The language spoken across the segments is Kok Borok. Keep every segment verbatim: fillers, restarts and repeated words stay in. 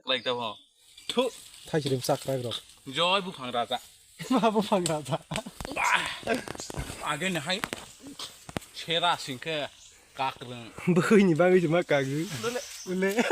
Like da bo. Thu. Thai chiri bwsa kwrak rok. Joy buphang raja. Ma buphang raja. Age ni hai. Sera singkhe kakrung. Bwkhwini bagwi se ma kagwi. Ule.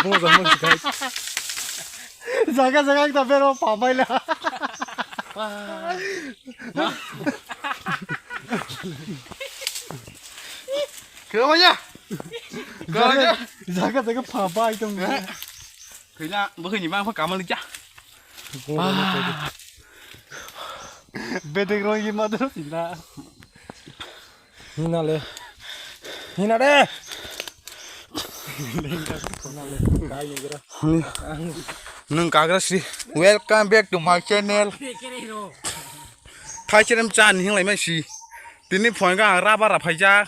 Boza mo sikai. Jaga jaga ta bero papaila. Kawanya. Jaga jaga papa item. Kena bwkhwini bang pha kamal ja. Bedek roi ma dro sila. Hinale. Hinale. Nwng kagra si. Welcome back to my channel. Thaicherem cha ni hinglai mai si. Tini phone ga rubber ra phaijak.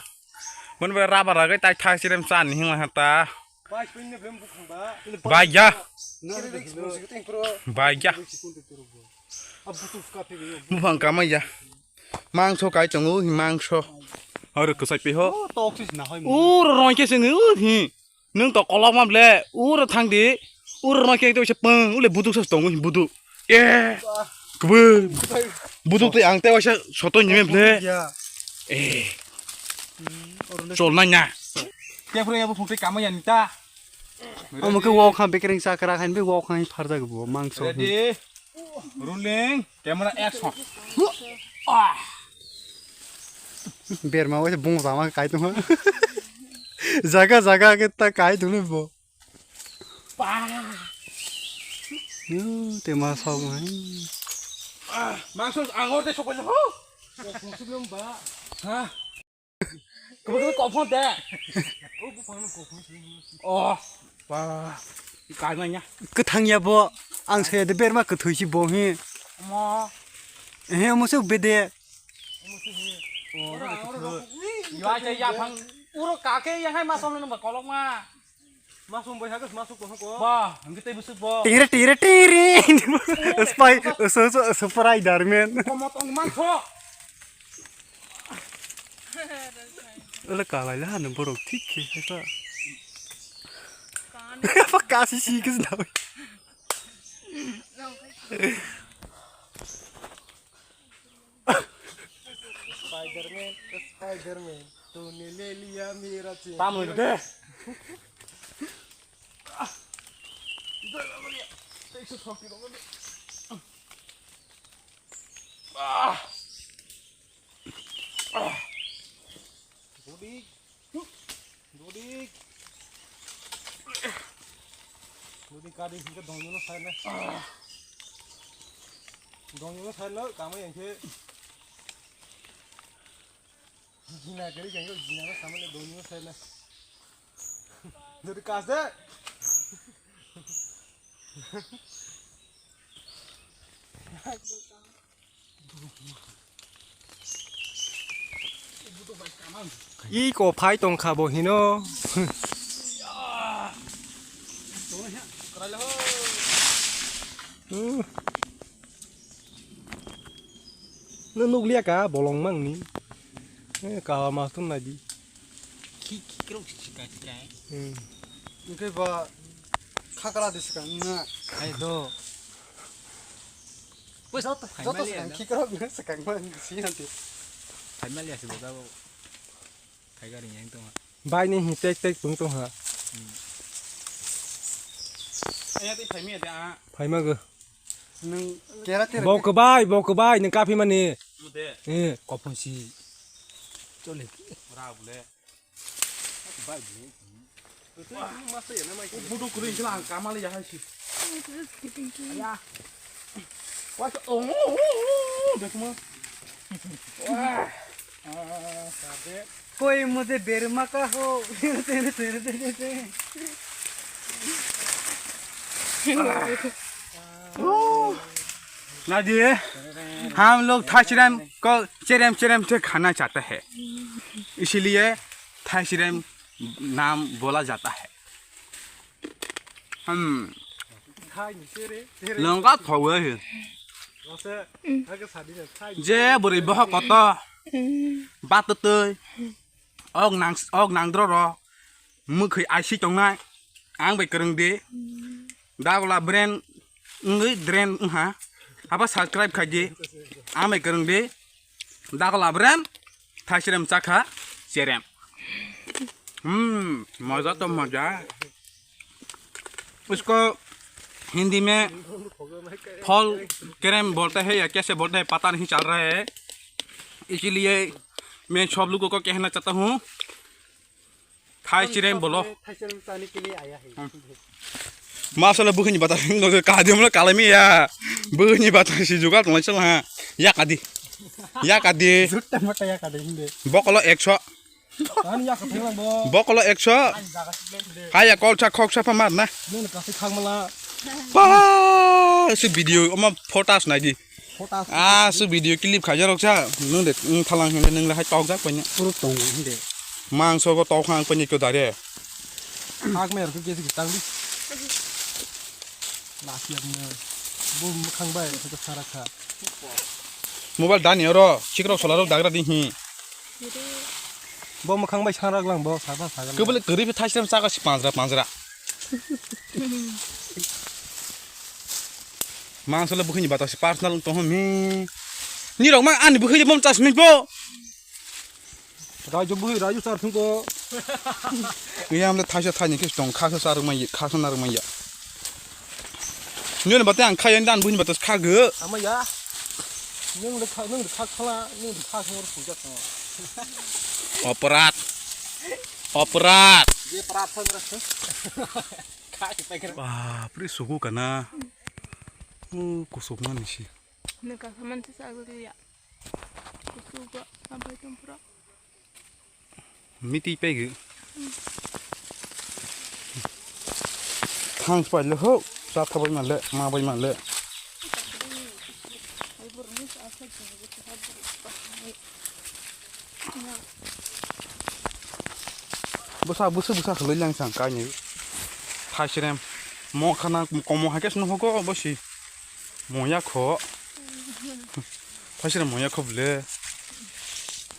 Mon be rubber ra gai tai thaicherem cha ni hinglai hata. Bai ya. Bai ya. Muphang kamai ya. Mangso kai tongo hi mangso. Aro kwsai pe ho. Uro roi khe sing hi. Nwng to kolok ma ble. Uro thang di. Uro roi khe to se pung. Ule buduk sa tongo hi buduk. Eh. Kbu. Buduk te ang te waisa soto nyem ble. Eh. Chol na nya. Te phre ya bu phung te kamai ya ni ta. Omo khe wok kha bekereng chakra khan be wok kha pharjak bo mangso. Ready? Rolling. Camera action. Ah. Berma wai bung sama kai tong. Jaga jaga ke ta kai tong bo. Yo, te ma sok mai. Ah, mangso angor te sok ho. Kok mangso belum ba. Ha. Kebel kok phone te. Oh, bu phone kok phone. Oh, ba. Kai ma nya. Kwthang ya bo. Ang saya de berma kwthoi si bo hi. Mo. Eh, mo se bede. Mo se hi. Oh, ora, ora. Yo ai ya phang. Uro kake ya hai ma som na ba kolok ma. Masuk boy hagas masuk ko ko. Ba, ang kita busuk bo. Tire tire tire. Spy, so so Spider-Man. Komot ong man tho. Ola kalai la no borok thik khe kha. Apa kasi si kis na. Spider-Man, Spider-Man, tuni le liya mera chin. Tamo de. Ah. Ah. Budi. Dodi. Dodi kadi hingke dongyo no sai le. Dongyo no sai le kamo yang ke. Jina kari yang ke jina no sama le dongyo no sai le. Dodi kas de. Iko phai tongkha bo hino. Nw nukliya ka bolong mangni. Eh, kawa mas tun nadi. Ki, ki, krok si, si, ka, si, ka. Hmm. Oke ba khakra de sikang na. Hai do. Joto, joto sikang khikrok na sikang man si nanti. Phaimaliya si bo jabo. Thaiga ring yang tongha. Bai ni hi tek tek tung tongha. Aya tei phaimiya de a. Phaima go. Nung kera tera. Bo kwbai, bo kwbai, nung kaphi mani. Mude. Eh, kopon si. Chole. Ra bule. Bai bule. Budu kuri sila ang kamali ya hai si. Aya. Wah, oh, oh, oh, oh, dekh mo. Wah. Ah, sabe. कोई मुझे बेर मका हो। तेरे, तेरे, तेरे, तेरे। ना दिए, हम लोग थाशीराम को चेरेम चेरेम से खाना चाहता है, इसीलिए थाशीराम नाम बोला जाता है। Hmm. Lengka thowe hi. Je bwrwi bohok koto. Batutwi. Ok nang, ok nangdro ro. mwkhwi aisi tongnai, ang bai kwrwng di. Dagola brand wngwi drain wngha. Abo subscribe khai di. Ang bai kwrwng di. Dagola brand thaisrem chakha cherem. Hmm, maza to maza. Usko Hindi mein phol kerem bolte hai ya kaise bolte hai pata nahi chal raha hai. Isiliye main sob logo ko kehna chahta hoon. Thai chirem bolo. Thai chirem chani ke liye aya hai. Masala bukhini bata no kadi mala kalami ya. Bukhini bata si jugal tonglai sala ha. Ya kadi. Ya kadi. Jutta mata ya kadi hinde. Bokolo ekso. Ani ya kathang lang bo. Bokolo ekso. Ani jaga sibeng hinde. Kaya kolsa khoksa pa mar na. Nini kasi khang mala. Pa si video oma photos nai di. Photos. Ah, su video clip khaijak rok sa. Nung de, nung thalang hwnle nung le hai tok jak paina. Puro tongo hwnde. Mangso go tok hang paina ko dare. Hak mer ko kesi tang di. Lasi apne. Bu khang bai ko sara kha. Mobile dani oro, chikrok solarok dagra di hi. Bo mwkhang bai sangrok lang bo, sakha sakha. Kebele kwrwi phi thaisem chaka si panjra panjra. Mangsole bukhini bata si personal tong mi. Ni rok mang ani bukhi bom chas mi bo. Raju bukhi, raju sar thung ko. Ni amle thaisa thaini kis tong, khasa sar mai, khasa nar mai ya. Nini bata ang khayan dan buini bata kha gw. Ama ya. Nung le kha, nung le kha khala, nung le kha khor puja kha. Aparat. Aparat. Ye aparat kha ngra. Kha ki pai kra. Bapre sugu kana. Mu kusuk mani si. Nung ka saman sa sa ya. Kusuk ba, ampai tumpra. Miti pegi. Thang pai le ho, sa thabai ma le, ma bai ma le. Bwsa, bwsa, bwsa khwlai lang sang kai ni. Thaisrem. Mo khana komo hai khe sino hogo bosi. Moya kho. Thaisrem moya kho bwle.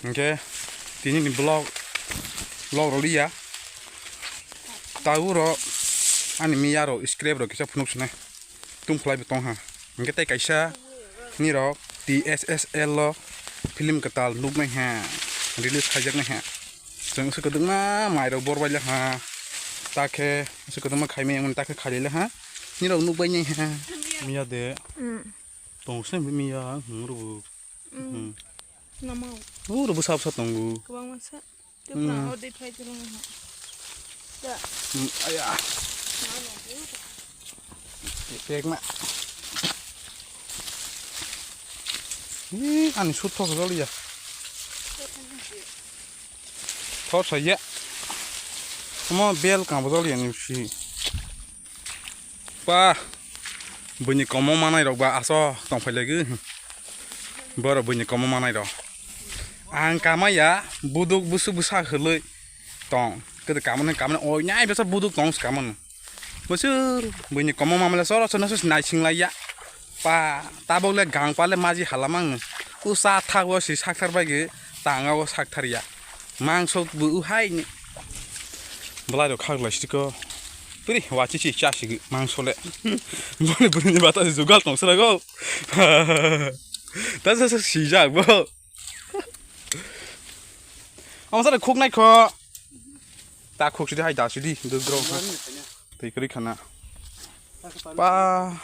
Hingke tini ni vlog, vlog roliya. Tau ro ani miya ro scrap ro kisa phunuk sene. Tum khlai bo tong ha. Hingke tei kaisa ni ro T S S L lo film kwtal nuknai ha. Release khaijak nai ha. Chwng se kwdwkma mairok bor bai le ha. Ta khe se kwdwkma khai maya mani ta khe khai le ha. Nirok nuk bai nai ha. Miya de. Mm. Tong se miya hung ru. Mm. Hmm. Nama. Uru bwsa bwsa tongo. Kwbangma sa. Tei pura hor de phai tong ha. Da. Hmm, aya. Nama. Pekma. Ih, ani sut thok joliya. Thor saya. Omo bel kang bojol ya ni si. Pa. Buini komo manai rok ba aso tong phai lagi. Boro buini komo manai rok. Ang kamaya buduk busu busa hului tong. Kede kamani kamani oi nai besa buduk tong kamani. Bosor buini komo mamle soro soro naising laiya. Pa tabok le gang pa le maji hala mang. Usa thak bo si sakthar bai ge tanga o sakthar ya. Mangso bu u hai ni. Belai rok khak lai siko. Puri wachi chi cha sigi mangso le. Boni buni bata jugal tong sara go. Ta sa sa sijak bo. Ama sara khuk nai kho. Ta khuk sidi hai da sidi duk dro. Tei kwrwi khana. Pa.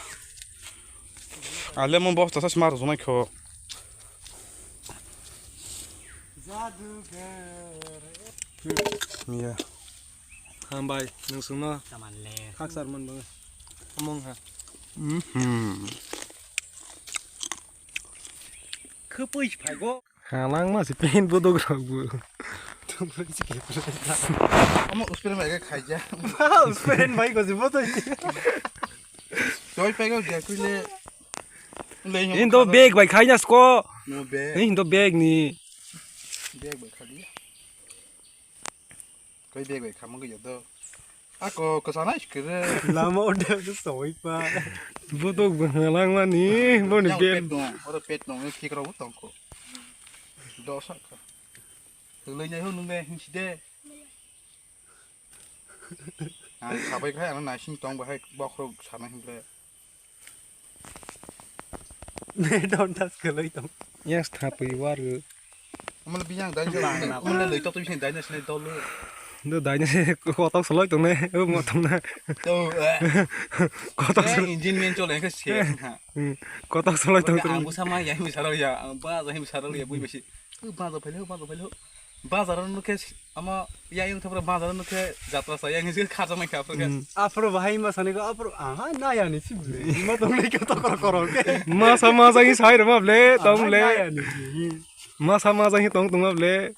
Ale mo bosta sa smar zonai kho. Miya. Hambai, nung sungno. Khak sar man bang. Among ha. Mhm. Khapui phai go. Halang ma si pen bodok rok bu. Omo uspren bai ga khaija. Uspren bai ko si bodok. Toi pai ga dia kuile. Indo bag bai khaina sko. No bag. Indo bag ni. Bag bai khali. Koi bag bai khamang ya do. Ako kasanai skere. Lama ode soi pa. Bodok bang lang mani boni bag. Oro pet nong, oro pet nong, ni thik rok tong ko. Dosa kha. Thwlai nai ho nung le hinside. Ang sabai khai ang naising tong bahai bokhorok sana himle. Don't touch kelai tong. Yes, thapui waru. Amala biyang dai na, amala lei tok tu biyang dai na sini dolu. Do dai na se kotok soloi tong ne, o mo tong na. To, eh. Kotok eh, soloi. Engine main chole ke se ha. Hmm. Kotok soloi tong tong. Ang busa ma ya, mi saro ya, ang ba za mi saro ya, bui besi. Ba za phele, ba za phele. Bazar no khe ama ya yung thapra bazar no khe jatra sa yang se kharja mai kha phra. Hmm. Afro bahai ma sani ko afro aha na ya ni si bule. Ma tong le ke to kor kor ke. Masa masa hi sai rama ble tong le. Na ya ni si. Masa masa hi tong tong ble.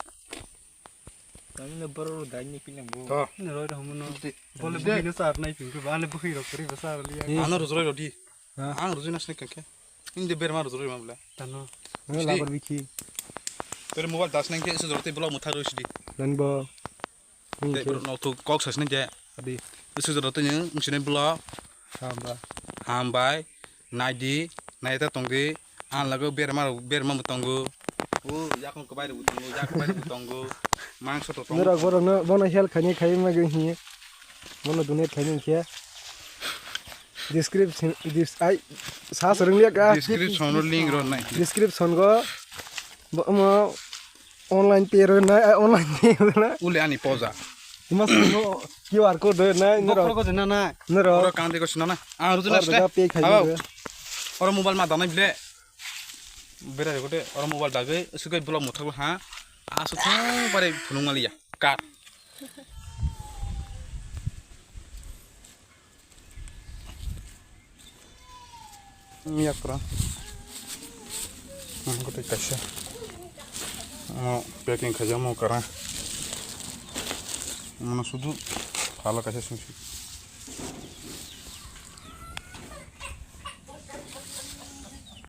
Kami le baro dai ni pinang bo. To. Ne roi ro mo no. Bole bui no sar nai pin ko ba le bui ro kri ba sar li. Ano rojroi rodi. Ha? Ang rujui nasne kangkhe. Inde berma rujui ma bla. Tano. Sidi. Labar bikhi. Tere mobile das nangkhe isu jorte blog mutha roi sidi. Nan bo. Te bro no to kok sasne je. Adi. Isu jorte ni ungsine blog. Hamba. Hambai. Naidi. Naita tongdi. An lago berma berma mutongo. O yakon ko baire mutongo. Yakon baire mutongo. Mangso to tongo. Nora borok no bono help khani khai ma geng hi. Bono donate khaini khe description, dis-, ai, sa swrwng liya ka. Description o link rw nai. Description go bo-, mo online pay rw nai, ai, online pay rw nai. Ule ani poja. Ima simo Q R code rw nai, noro. Bokhorok go jena nai. Noro. Oro kandi go sinana. Ah, rujuna sile. Pay khaini. Oro mobile ma danai ble. Berai rw gode, oro mobile dagwi, sugai blog muthak ha. Asu thang bare phunung maliya. Kat. Miyak pura. Hmm, kote kaisa. Mo packing khaja mo kara. Mo sudu phala kaisa sungsi.